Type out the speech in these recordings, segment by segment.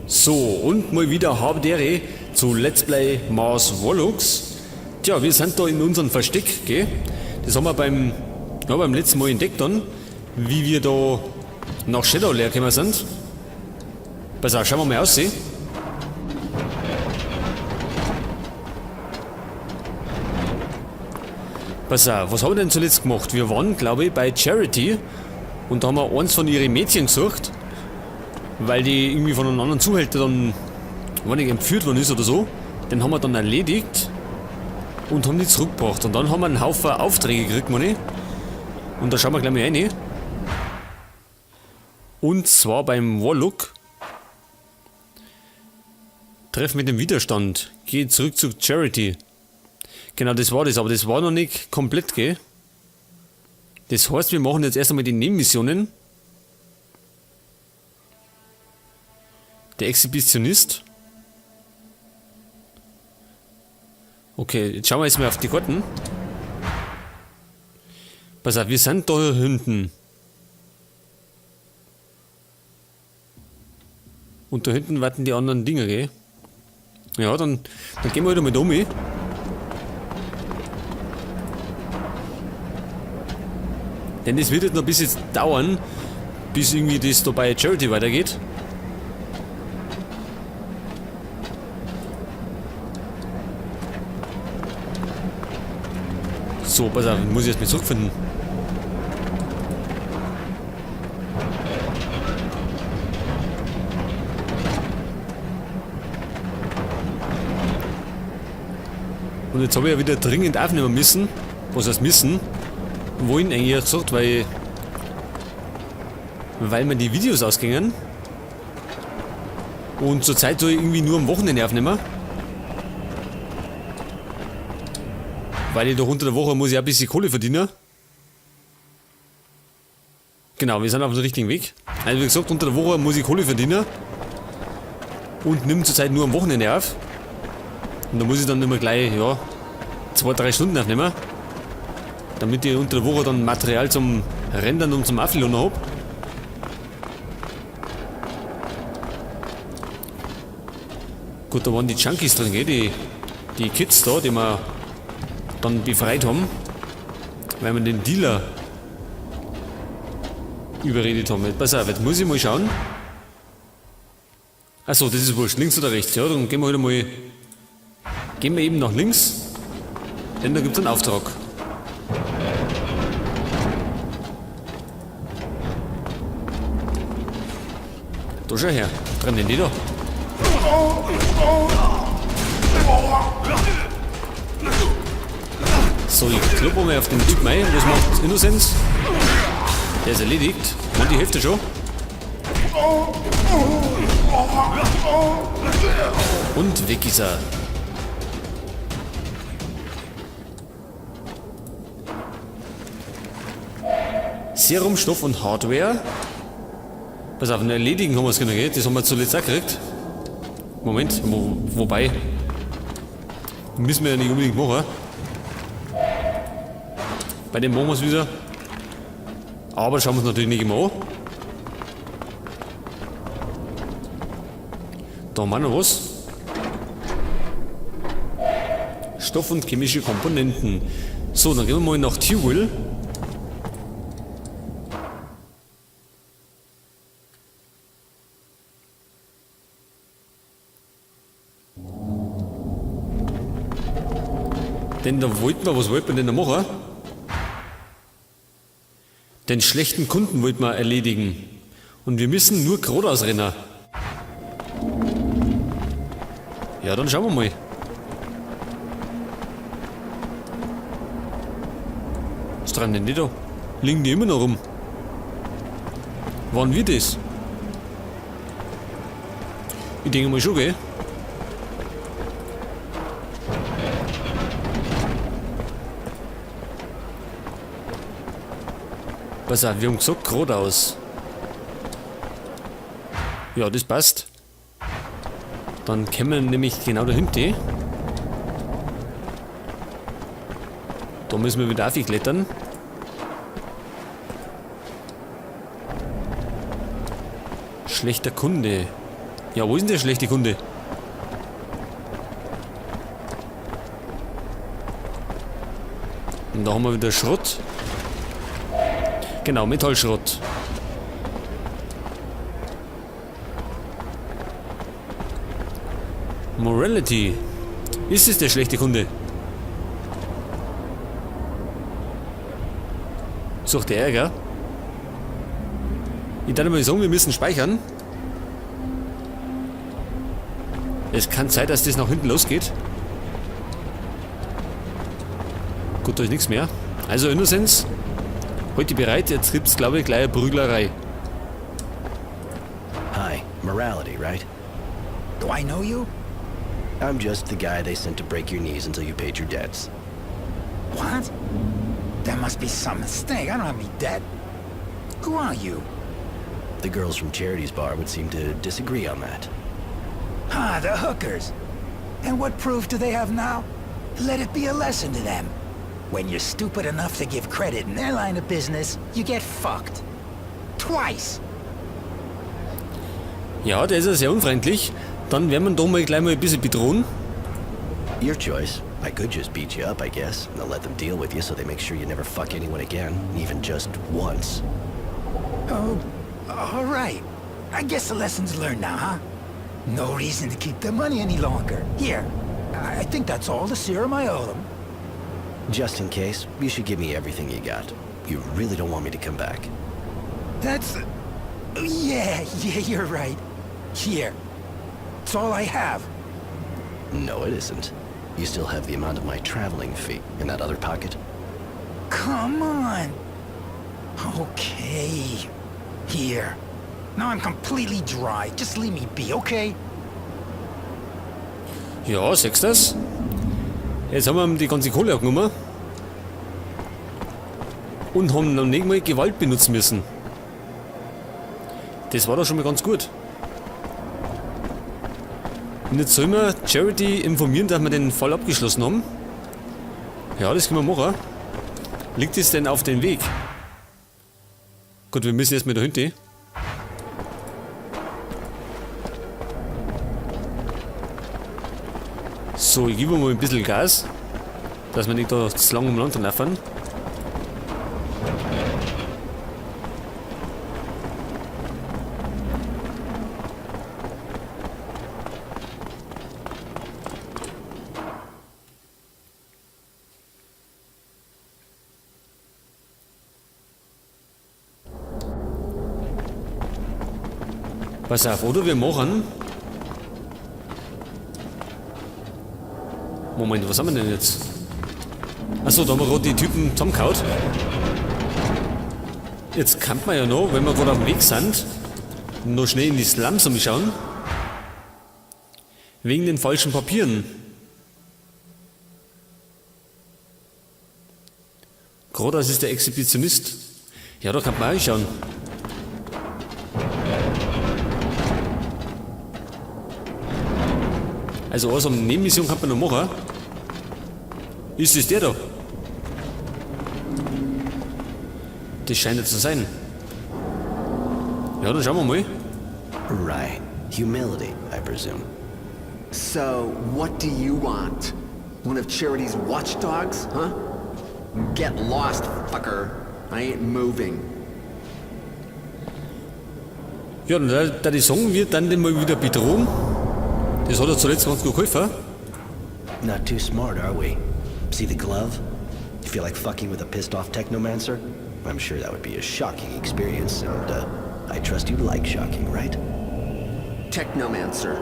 So, und mal wieder Habedere zu Let's Play Mars Warlocks. Tja, wir sind da in unserem Versteck, gell? Das haben wir beim letzten Mal entdeckt dann, wie wir da nach Shadowlair gekommen sind. Pass auf, schauen wir mal aus. Pass auf, was haben wir denn zuletzt gemacht? Wir waren, glaube ich, bei Charity und da haben wir eins von ihren Mädchen gesucht, weil die irgendwie von einem anderen Zuhälter dann, wenn ich entführt worden ist oder so. Den haben wir dann erledigt und haben die zurückgebracht. Und dann haben wir einen Haufen Aufträge gekriegt, meine ich. Und da schauen wir gleich mal rein. Und zwar beim Warlock. Treffen mit dem Widerstand. Geh zurück zu Charity. Genau, das war das, aber das war noch nicht komplett, gell? Das heißt, wir machen jetzt erst einmal die Nebenmissionen. Der Exhibitionist. Okay, jetzt schauen wir jetzt mal auf die Karten. Pass auf, wir sind da hinten. Und da hinten warten die anderen Dinger, gell? Ja, dann gehen wir halt einmal da um. Denn das wird jetzt noch ein bisschen dauern, bis irgendwie das da bei Charity weitergeht. So, pass auf, muss ich erst mal zurückfinden. Und jetzt habe ich ja wieder dringend aufnehmen müssen. Was heißt müssen? Wollen eigentlich gesagt, weil mir die Videos ausgingen. Und zurzeit soll ich irgendwie nur am Wochenende aufnehmen. Weil ich doch unter der Woche muss ich auch ein bisschen Kohle verdienen. Genau, wir sind auf dem richtigen Weg. Also wie gesagt, unter der Woche muss ich Kohle verdienen. Und nimm zurzeit nur am Wochenende auf. Und da muss ich dann immer gleich, ja, 2-3 Stunden aufnehmen. Damit ich unter der Woche dann Material zum Rendern und zum Aufladen hab. Gut, da waren die Junkies drin, gell? Die Kids da, die wir dann befreit haben, weil wir den Dealer überredet haben. Jetzt, pass auf, jetzt muss ich mal schauen. Achso, das ist wurscht, links oder rechts, ja, dann gehen wir halt einmal, gehen wir eben nach links, denn da gibt's einen Auftrag. Da schau her, trennen die da. So, ich kloppe mal auf den Typen ein. Was macht Innozenz? Der ist erledigt. Und die Hälfte schon. Und weg ist er. Serum, Stoff und Hardware. Pass auf, erledigen haben wir es genau, gell? Das haben wir zuletzt auch gekriegt. Moment, wobei. Müssen wir ja nicht unbedingt machen. Bei dem machen wir es wieder. Aber schauen wir es natürlich nicht immer an. Da haben wir noch was. Stoff und chemische Komponenten. So, dann gehen wir mal nach Tewell. Denn da wollten wir, was wollten wir denn da machen? Den schlechten Kunden wollten wir erledigen. Und wir müssen nur geradeaus rennen. Ja, dann schauen wir mal. Was treiben denn die da? Liegen die immer noch rum? Waren wir das? Ich denke mal schon, gell? Pass auf, wir haben gesagt, geradeaus. Ja, das passt. Dann kommen wir nämlich genau dahinter. Da müssen wir wieder aufklettern. Schlechter Kunde. Ja, wo ist denn der schlechte Kunde? Und da haben wir wieder Schrott. Genau, Metallschrott. Morality. Ist es der schlechte Kunde? Sucht der Ärger? Ich darf mal sagen, wir müssen speichern. Es kann sein, dass das nach hinten losgeht. Gut, da ist nichts mehr. Also Innocence, heute bereit, jetzt gibt's glaube ich gleich eine Prüglerei. Hi, Morality, right? Do I know you? I'm just the guy they sent to break your knees until you paid your debts. What? There must be some mistake. I don't have any debt. Who are you? The girls from Charity's Bar would seem to disagree on that. Ah, the hookers. And what proof do they have now? Let it be a lesson to them. When you're stupid enough to give credit in their line of business, you get fucked. Twice. Ja, der ist ja sehr unfreundlich. Dann werden wir ihn doch mal gleich mal ein bisschen bedrohen. Your choice. I could just beat you up, I guess. And I'll let them deal with you so they make sure you never fuck anyone again, even just once. Oh, all right. I guess the lesson's learned now, huh? No reason to keep the money any longer. Here, I think that's all the serum I owe them. Just in case, you should give me everything you got. You really don't want me to come back. That's... Yeah, you're right. Here. It's all I have. No, it isn't. You still have the amount of my traveling fee in that other pocket. Come on. Okay. Here. Now I'm completely dry. Just leave me be, okay? Ja, siehst du das? Jetzt haben wir ihm die ganze Kohle abgenommen. Und haben noch nicht mal Gewalt benutzen müssen. Das war doch schon mal ganz gut. Und jetzt sollen wir Charity informieren, dass wir den Fall abgeschlossen haben. Ja, das können wir machen. Liegt es denn auf dem Weg? Gut, wir müssen erstmal dahinter. So, ich gebe mal ein bisschen Gas, dass wir nicht da zu lange umeinander laufen. Pass auf, oder wir machen... Moment, was haben wir denn jetzt? Achso, da haben wir gerade die Typen zusammengehauen. Jetzt kann man ja noch, wenn wir gerade auf dem Weg sind, noch schnell in die Slums umschauen. Wegen den falschen Papieren. Gerade das ist der Exhibitionist. Ja, da kann man auch schauen. Also was am Nebenmission kann man noch machen. Ist es der da? Das scheint ja zu sein. Ja, dann schauen wir mal. Right. Humility, I presume. So, what do you want? One of Charity's watchdogs, huh? Get lost, fucker. I ain't moving. Ja, dann da die sagen wir dann den mal wieder bedrohen. Das hat er zuletzt ganz gut geholfen. Not too smart, are we? See the glove? You feel like fucking with a pissed off technomancer? I'm sure that would be a shocking experience, and I trust you like shocking, right? Technomancer.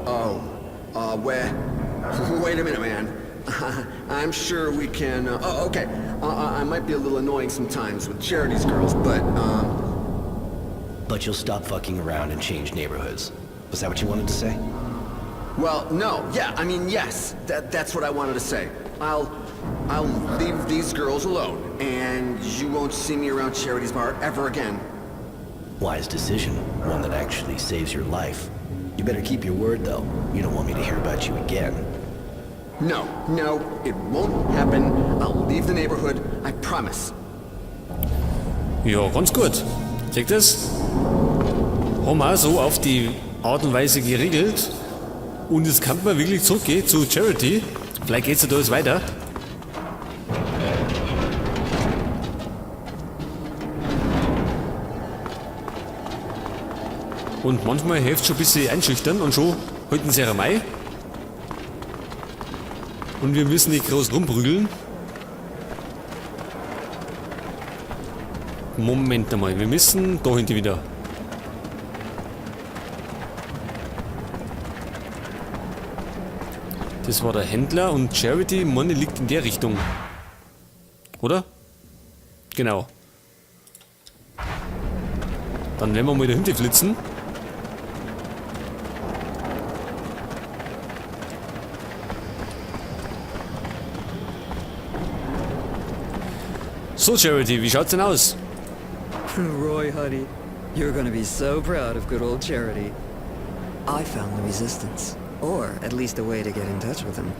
Oh, wait. Wait a minute, man. I'm sure we can, oh, okay. I might be a little annoying sometimes with Charity's girls, but, But you'll stop fucking around and change neighborhoods. Was that what you wanted to say? Well, no, yeah, I mean, yes. That's what I wanted to say. I'll leave these girls alone, and you won't see me around Charity's Bar ever again. Wise decision, one that actually saves your life. You better keep your word, though. You don't want me to hear about you again. No, no, it won't happen. I'll leave the neighborhood, I promise. Ja, ganz gut. Seht das? Haben wir auch so auf die Art und Weise geregelt. Und jetzt kann man wirklich zurückgehen zu Charity. Vielleicht geht's ja da jetzt weiter. Und manchmal hilft schon ein bisschen einschüchtern und schon halten sie Mai. Und wir müssen nicht groß rumprügeln. Moment einmal, wir müssen da hinten wieder. Das war der Händler und Charity Money liegt in der Richtung. Oder? Genau. Dann werden wir mal dahinter flitzen. So, Charity, wie schaut's denn aus? Roy, honey, you're gonna be so proud of good old Charity. I found the Resistance, or at least a way to get in touch with them.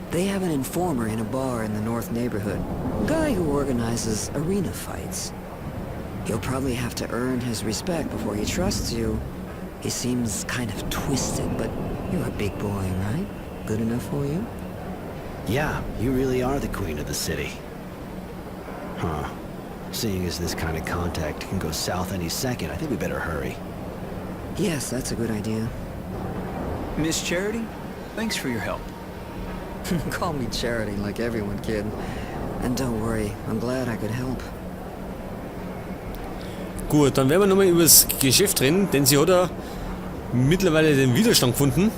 They have an informer in a bar in the North neighborhood, a guy who organizes arena fights. You'll probably have to earn his respect before he trusts you. He seems kind of twisted, but you're a big boy, right? Good enough for you? Yeah, you really are the queen of the city. Huh. Seeing as this kind of contact can go south any second, I think we better hurry. Yes, that's a good idea. Miss Charity, thanks for your help. Call me Charity like everyone, kid. And don't worry, I'm glad I could help. Gut, dann werden wir nochmal übers Geschäft reden, denn sie hat ja mittlerweile den Widerstand gefunden.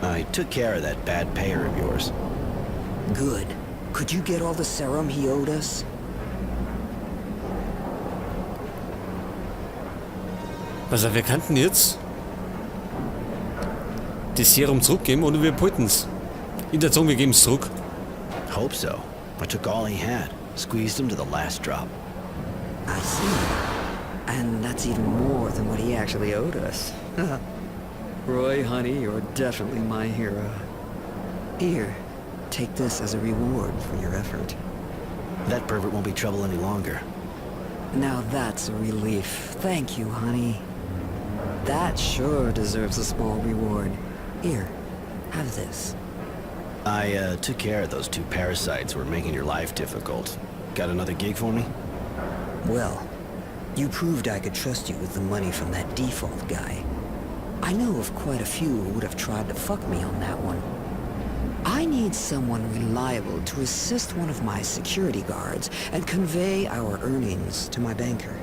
I took care of that bad payer of yours. Good. Could you get all the serum he owed us? Also wir könnten jetzt das Serum zurückgeben oder wir behalten's. In der Zone, wir geben's zurück. Hope so. I took all he had. Squeezed him to the last drop. I see. And that's even more than what he actually owed us. Roy, honey, you're definitely my hero. Here, take this as a reward for your effort. That pervert won't be trouble any longer. Now that's a relief. Thank you, honey. That sure deserves a small reward. Here, have this. I took care of those two parasites who were making your life difficult. Got another gig for me? Well, you proved I could trust you with the money from that default guy. I know of quite a few who would have tried to fuck me on that one. I need someone reliable to assist one of my security guards and convey our earnings to my banker.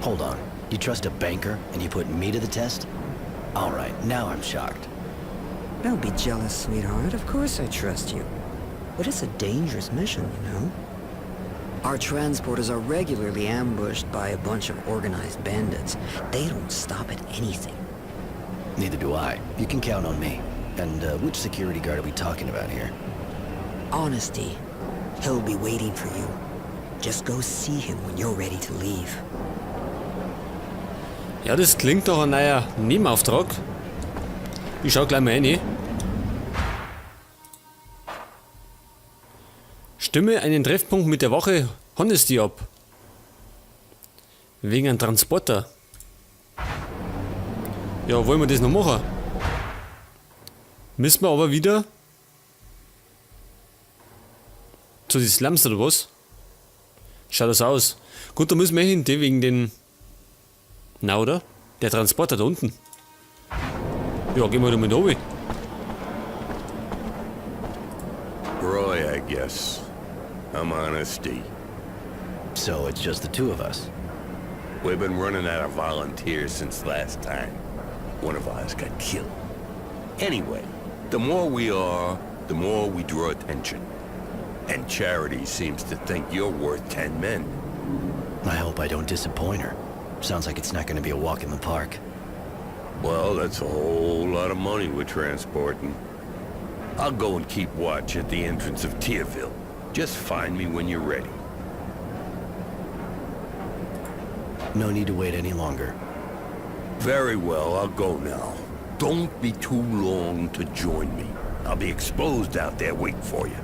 Hold on. You trust a banker and you put me to the test? All right, now I'm shocked. Don't be jealous, sweetheart. Of course I trust you. But it's a dangerous mission, you know? Our transporters are regularly ambushed by a bunch of organized bandits. They don't stop at anything. Neither do I. You can count on me. And which security guard are we talking about here? Honesty. He'll be waiting for you. Just go see him when you're ready to leave. Ja, das klingt doch ein neuer Nebenauftrag. Ich schau gleich mal rein. Stimme einen Treffpunkt mit der Wache Honesty ab. Wegen einem Transporter. Ja, wollen wir das noch machen? Müssen wir aber wieder zu den Slums oder was? Schaut das aus. Gut, da müssen wir hin, die wegen den... Na, oder? Der Transporter da unten. Ja, gehen wir da mit runter. Roy, I guess. I'm Honesty. So it's just the two of us. We've been running out of volunteers since last time. One of ours got killed. Anyway, the more we are, the more we draw attention. And Charity seems to think you're worth 10 men. I hope I don't disappoint her. Sounds like it's not gonna be a walk in the park. Well, that's a whole lot of money we're transporting. I'll go and keep watch at the entrance of Tierville. Just find me when you're ready. No need to wait any longer. Very well, I'll go now. Don't be too long to join me. I'll be exposed out there waiting for you.